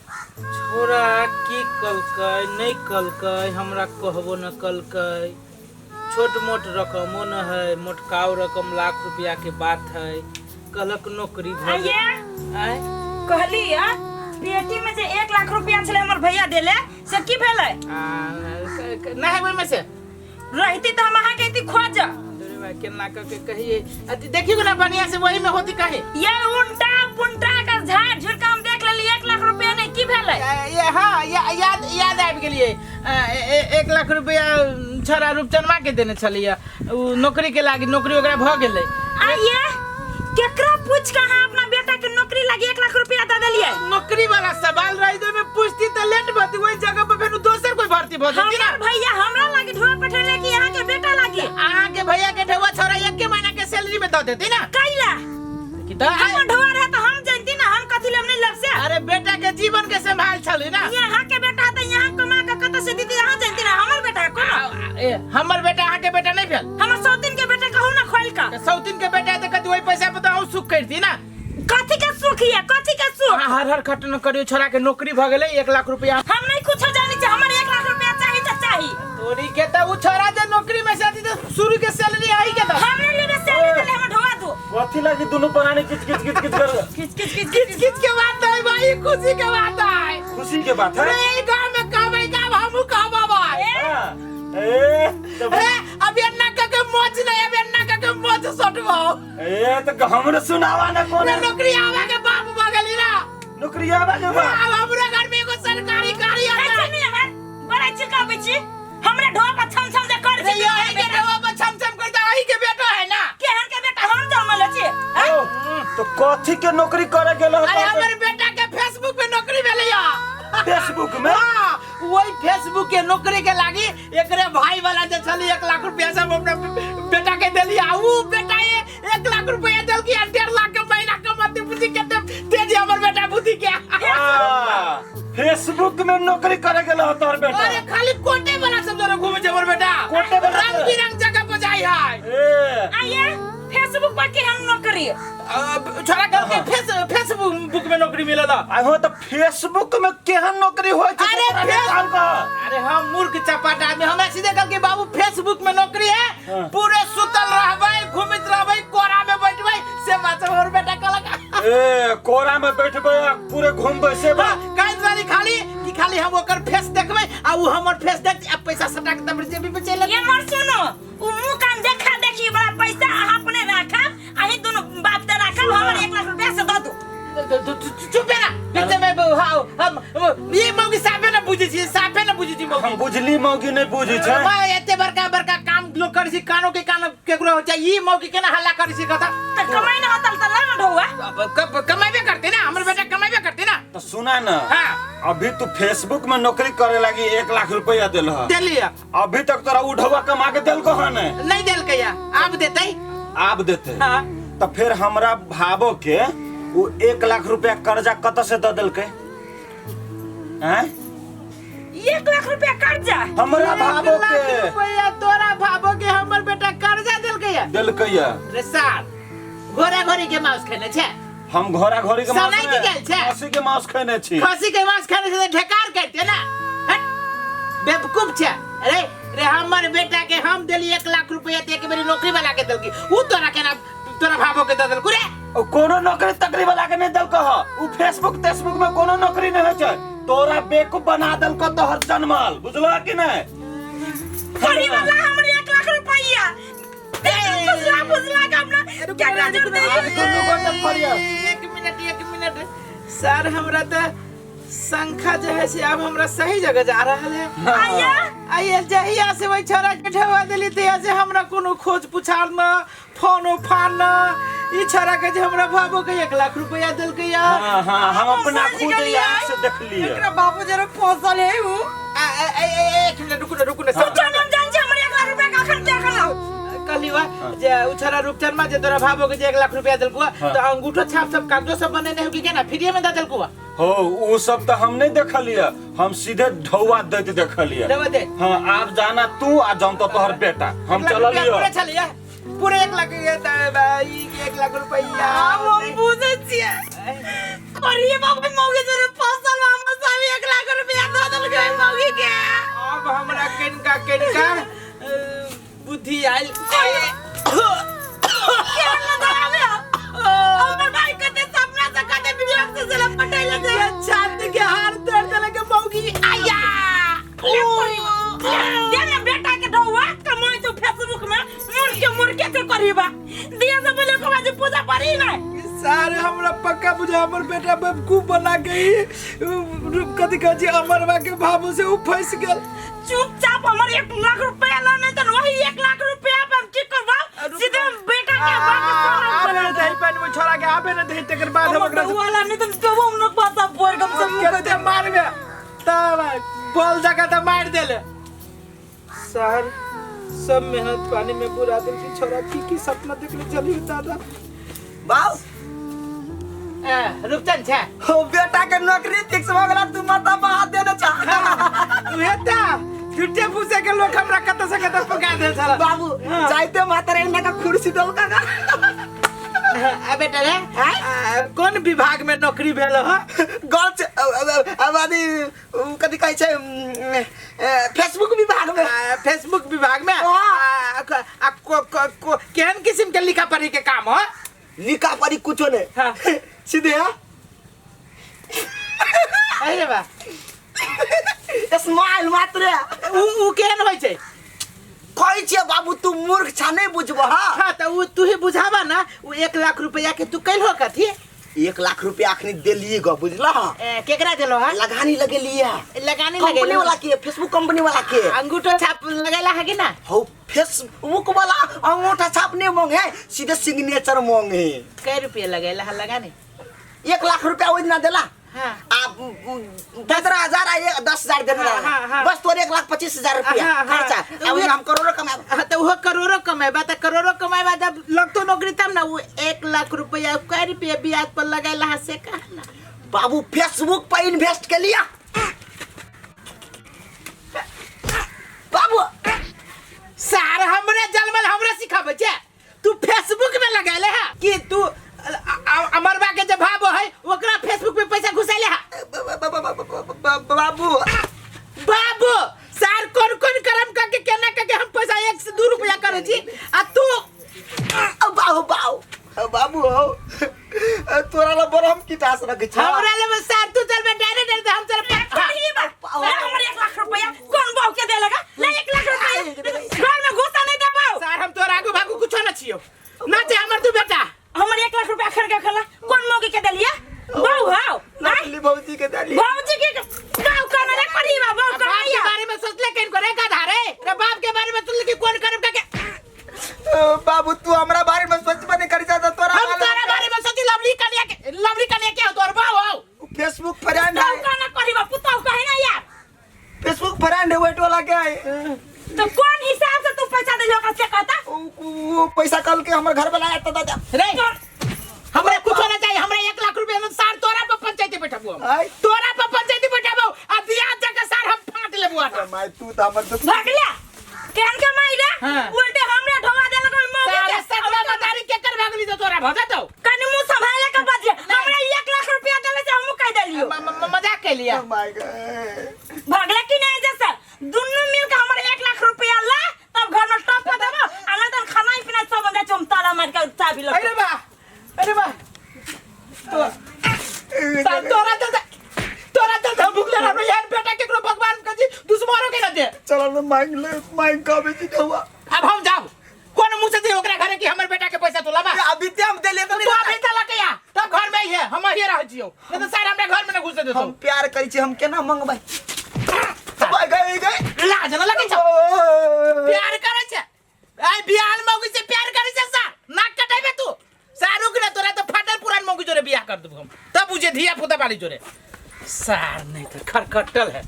छोरा की कलकै नहि कलकै हमरा कहबो न कलकै छोट मोट रकमो न है मोटकाओ रकम लाख रुपया के बात है कहलक नौकरी भऽ आइए गेल आँय? कहली आ पेटी में जे 1 लाख रुपया छलै हमर भैया देले से की भेलै? आ, नहि है ओहिमे से। रहती तऽ हम अहाँके एती खोज। अरे भाई, केना कऽ के कहिए अथी देखियो ना बढ़िया से वही में होती कहीं। ये उल्टा पुल्टा के झाड़ झुड़ के हम देख लेली, 1 लाख रुपया नहीं, की भेलै? ये हाँ याद याद आबि गेलियै। 1 लाख रुपया छोरा रूपचनमा के देने छलियै उ नौकरी के लागी, नौकरी ओकरा भऽ गेलै। आ ये केकरा पूछ के अहाँ अपना बेटा के नौकरी लागी 1 लाख रुपया दे देलियै? नौकरी वाला सवाल रही तो में पूछती तो लेट भती, वही जगह पर फेर दोसर कोई भर्ती भऽ जेती ना। हमर भैया हमरा लागी ढोआ पठेले कि अहाँ के बेटा लागी? अहाँ के भैया के ढेवा छोरा एक महीना के सैलरी में दऽ देती ना। कैला? कि तऽ हमर ढोआ रहे तऽ हम जानती ना, हम कथी लेब नहीं लेब से। अरे बेटा के जीवन के संभाल छली ना। यहाँ के बेटा तऽ यहाँ कमा के कतऽ से दीदी अहाँ जानती ना, हमर बेटा कोनो। ए, हमर बेटा अहाँ के बेटा नहीं भेल? हमर सौतीन के बेटा कहू ना खोल का। तऽ सौतीन के बेटा है तऽ कथी वही पैसा पर तऽ अहूँ सुख करती ना। कथी के सुख ये, कथी के सुख? अहाँ हर हर खटन करियो, छोरा के नौकरी भऽ गेलै, 1 लाख रुपया। हम नहीं कुछ जानी छी, हमर 1 लाख रुपया चाही तऽ चाही। तोरी के तऽ उ छोरा जे नौकरी में से आती तऽ शुरू के सैलरी आई के तऽ हम नहीं लेबे सैलरी, देले हमर ढोआ दू। कथी लागी दुनू प्राणी किच किच किच किच कर? किच किच किच। किच किच के बात है भाई, खुशी के बात है। खुशी के बात है। अरे ई गांव में कहबै गांव हमहू कहबो भाई। हाँ। ए तो ए अभी अन्ना का के मोच नहीं, अभी अन्ना का के मोच सटबो। ए तो हमरे सुनावा ना कोने। रे नौकरी आवे के बाप भऽ गेली ना। नौकरी आवा के बाप। आब हमरा घर में एगो सरकारी गाड़ी है आता। सुनी हमर बड़ा चिल्काबै छी, हमरे ढोआ पर छम छम जे कर रे छी। यही के ढोआ पर छम छम करता, अही के बेटो है ना। केहन के बेटा हम जन्मल छी? हैं? ओ, तो कथी के नौकरी करे गेल? अरे हमर बेटा के फेसबुक पे नौकरी भेलै या। फेसबुक में? हाँ, वही फेसबुक के नौकरी के लागी एकरे भाई वाला जे छली 1 लाख रुपया सब अपना बेटा के देली आ ऊ बेटा ये 1 लाख रुपया देलकी आ 1.5 लाख के महीना कमाती, बुद्धि के तेजी हमर बेटा बुद्धि के। हाँ, फेसबुक में नौकरी करे गेल हो तोहर बेटा? अरे खाली कोटे वाला सब जरे घूमे छै हमर बेटा। कोटे वाला रंग बिरंग जगह पर जाई है। ए आइए फेसबुक पर के हम नौकरी? अब छोरा घर के फेसबुक में नौकरी मिलल। आइ हो तो फेसबुक में केहन नौकरी होय छै? अरे तोरा नाम कह। अरे हम मूर्ख चपाट आदमी, हमरा सीधे कहल कि बाबू फेसबुक में नौकरी है। हाँ। पूरे सुतल रहबै, घूमित रहबै, कोरा में बैठबै, से बात हमर बेटा कहलक। ए कोरा में बैठबै आ पूरे घूमबै से बात? हाँ, कहैत रहली खाली कि खाली हम ओकर फेस देखबै आ उ हमर फेस देख आ पैसा सटा के तब जेबी पे चलि ये मोर सुनो, उ मुंह कान देखा देखी बड़ा पैसा अहाँ अपने राखब, अही दुनू बाप ते राखब, हमर 1 लाख रुपया से दऽ दू। चुप है ना बीच में हाँ, हम ये मौगी साफे ना बुझै छी, साफे ना बुझै छी मौगी। हम बुझली, मौगी नहीं बुझै छै। मैं एते बड़का बड़का काम लोग करै छी, कानो के कान केकरो हो छै, ई मौगी केना हल्ला करै छी कथा। तऽ कमाई ना होतल तऽ ला ना ढौआ। अब कमाबे करते ना हमर बेटा, कमाबे करते ना। तो सुना ना। हाँ। अभी तू फेसबुक में नौकरी करे लागी 1 लाख रुपया दिल ह? देलिए। अभी तक तोरा उ ढौआ कमा के देलको हन? नहीं देलकै या, आब देतै। आब देते? हाँ। तो फिर हमरा भाबो के वो 1 लाख रुपया कर्जा कत से दे देलकै हैं? 1 लाख रुपया कर्जा? हमरा भाबो 1 लाख के रुपया तोरा भाबो के हमर बेटा कर्जा देलकै या? देलकै या। रे सार, घोड़ा घोड़ी के मांस खेने छै? हम घोड़ा घोड़ी के मांस सनाइ की गेल छै? खसी के मांस खेने छी। खसी के मांस खेने छै तऽ ढेकार करते ना। हट, बेवकूफ छै। अरे रे हमर बेटा के हम देली 1 लाख रुपया तऽ एक बेरी नौकरी वाला के देलकी, उ तोरा केना तोरा भाबो के दऽ देलकू रे? ओ कोनो नौकरी तकरी वाला के नहीं देलको ह। उ फेसबुक तेसबुक में कोनो नौकरी नहीं होइ छै। तोरा बेवकूफ बना देलको तोहर जनमल, बुझलो कि नहीं? करी वाला हमर 1 लाख रुपया फुसला फुसला के हमरा केकरा जोर दे? आज दुनू गोटे फरिया। एक मिनट, एक मिनट सर, हमरा तऽ शंखा जे है से अब हमरा सही जगह जा रहल है। आइए। आइए, जहिया से वही छोरा के ढेवा देली तहिया से हमरा कोनो खोज पुछार न, फोनो फान न। ई छोरा के जे हमरा भाबो के 1 लाख रुपया देलकै या। हाँ हाँ, हम अपना समझ खुद गेलियै। आँख से देखलिए। एकरा बाबू जरा फसल है उ। आ, आ, आ, आ, एक मिनट रुकू ना, रुकू ना। कुछो हम जान छी, हमर 1 लाख रुपया कखन के अखन लाउ। कहली वा जे उ छोरा रूपचनमा जे तोरा भाबो के जे 1 लाख रुपया देलकौ हाँ। तऽ अंगूठो छाप सब कागजो सब बनेने हो कि केना फ्रीए में दऽ देलकौ? हो, उ सब तो हम नहीं देखलिए, हम सीधे ढौआ दैत देखलिए। ढौआ दैत? हाँ, आब जाना तू आ जान तो तोहर बेटा, हम 1 लाख रुपया चललियो। पूरे छलिए, पूरे 1 लाख ये तऽ ई 1 लाख रुपया। आब हम बुझै छियै, करिए बाबू मौगे जरे फसल हमर। करी नहीं। सारे हमरा पक्का बुझा हमर बेटा बेवकूफ बना के ई कथी कहै छी अमरवा के भाबू से उ फंस गेल। चुपचाप हमर 1 लाख रुपया ला, नहीं तो वही 1 लाख रुपया पे हम की करबा? सीधे बेटा के बाप आबे न दही पानी में छोड़ा के आबे न दही, तकर बाद हम ओकरा से वाला नहीं तो तब हम लोग पासा पोर कम से केते मारबे तब बॉल जगह त मार देले। सर सब मेहनत पानी में बुरा दिल की छोरा की की सपना देखले चली दादा। बाऊ। रूपचंद छे। हो, बेटा के नौकरी फिक्स भ गेला, तू माथा पर हाथ देने छा। उहे त झूठे फूसे के लोग हमरा कत से कत पका दे साला। बाबू। हाँ। जाइते माता रे का कुर्सी दल का। आ बेटा रे, कोन विभाग में नौकरी भेल हो? गर्ल्स अब आदि कथी कहै छै, फेसबुक विभाग में। फेसबुक विभाग में। हाँ। आ, को, को, को, केहन किस्म के लिखा पढ़ी के काम हो? लिखा पढ़ी कुछो नहीं। हाँ। सीधे हाँ। अरे बा। स्माइल मात्र। उ उ केहन होइ छै? कहै छियै बाबू, तू मूर्ख छा, नहीं बुझबह। हाँ। हाँ, त उ तू ही बुझाबा ना, उ 1 लाख रुपया के तू कैल हो कथी? 1 लाख रुपया अखनी देलिए ग, बुझला? ए, केकरा देलो हा? लगानी लगेलिए। लगानी कंपनी लगेलो? वाला के, फेसबुक कंपनी वाला के। अंगूठो छाप लगेला है कि ना? हो, फेसबुक वाला अंगूठा छाप नहीं मांगे, सीधे सिग्नेचर मांगे। कै रुपया लगेला हा लगानी? 1 लाख रुपया ओहि दिना देला। हाँ। आ 15,000 आ 10,000 देने हाँ, हाँ, हाँ। बस तोरे 1,25,000 रुपया हाँ, हाँ। खर्चा। अब हम करोड़ों कमाएब। हाँ, तो वो करोड़ों कमेबा त करोड़ों कमेबा, जब लगतो नौकरी तब ना। वो 1 लाख रुपया कै रुपया ब्याज पर लगेला हा से कह ना। बाबू, फेसबुक पर इन्वेस्ट के लिया बाबू। सार हमरे जलमल हमरे सिखाबै छै। तू फेसबुक में लगैले है कि तू अमरबा के जे भाव है ओकरा फेसबुक पे पैसा घुसैले है? बाबू। बाबू, सार कोन कोन करम करके केना करके हम पैसा 1 से 2 रुपया करै छी आ तू बाबू, बाबू, बाबू हो, तोरा ला बड़ हम किटास रखै छ। हमरा ले सार तू चल बे डायरेक्ट डायरेक्ट हम चल। कही बा ले हमर 1 लाख रुपया कौन बहू के दे लगा? ले 1 लाख रुपया, घर में घुसा नहीं देबो। सार हम तोरा आगू भागू कुछो न छियो ना चाहे हमर तू बेटा। हमर 1 लाख रुपया खर के खला कौन मौगी के देलिया बहू हाउ? नकली भौजी के देली। भौजी के बहू कहना रे करी बा बहू बाप के कहना। बारे में सोचले केन करे गधा रे रे? बाप के बारे में सोचले कि कौन करम करके? बाबू, तू हमरा बारे में सोचबे नहीं करी जाता तोरा। हम तोरा बारे में सोची लवली कन्या के, लवली कन्या के हो तोर बाप हो। फेसबुक फ्रेंड बहू है। कहना करी बा पुतहु कहे ना यार। फेसबुक फ्रेंड है, वेट वाला के है। तो कौन हिसाब से तू पैसा देलो ओकरा से कहता? वो पैसा कल के हमर घर वाला आया तो रे, हमरा कुछ ना चाहिए, हमरा 1 लाख रुपया में सार तोरा पर पंचायती बैठाबू हम। आय। तोरा पर पंचायती बैठाबू आ दिया जगह सार हम फाट लेबू आटा। माय, तू तो हमर दुख भगला केहन के माई रे? हाँ। उल्टे हमरे ढोवा देलक ओइ मौगी सारे के। सतवा मतारी के कर भागली तो तोरा भगा दो। कनी मुंह संभाले के बजे, हमरा 1 लाख रुपया देले से हमहू कह देलियो। मजाक के लिया। My God. भगला कि नहीं? जैसे दुन्नू मिल के हमर 1 लाख रुपया ला तब घर में टॉप कर देबो, आ नहीं तो खाना ही पीना सब हमरा चम ताला मार के चाबी लग। अरे बा, अरे बा, तो सार तोरा चलते, तोरा चलते हम भूखले रहबो यार। बेटा केकरो भगवान कजी दुश्मनो के ना दे। चलो न, मांग ले, मांग कबे जी हुआ। अब हम जाओ कोन मुंह से दे ओकरा घरे कि हमर बेटा के पैसा तू लाबा? अभी ते हम देले तो। तू अभी चला के या तब घर में ही है, हम ही रह जियो, नहीं तो सार हमरा घर में न घुसे देतो। हम प्यार करी छी, हम केना मंगबै? गए गए गए। लाज न लगे छौ? प्यार करे छे, आई बियाह मौगी से प्यार करे छे सार, नाक कटाबे तू सार। रुक रे, तोरा तो फाटल पुरान मौगी जोरे बियाह कर देबो हम, तब बुझे धिया पुता बाली जोरे सार, नहीं तो खरखट्टल है।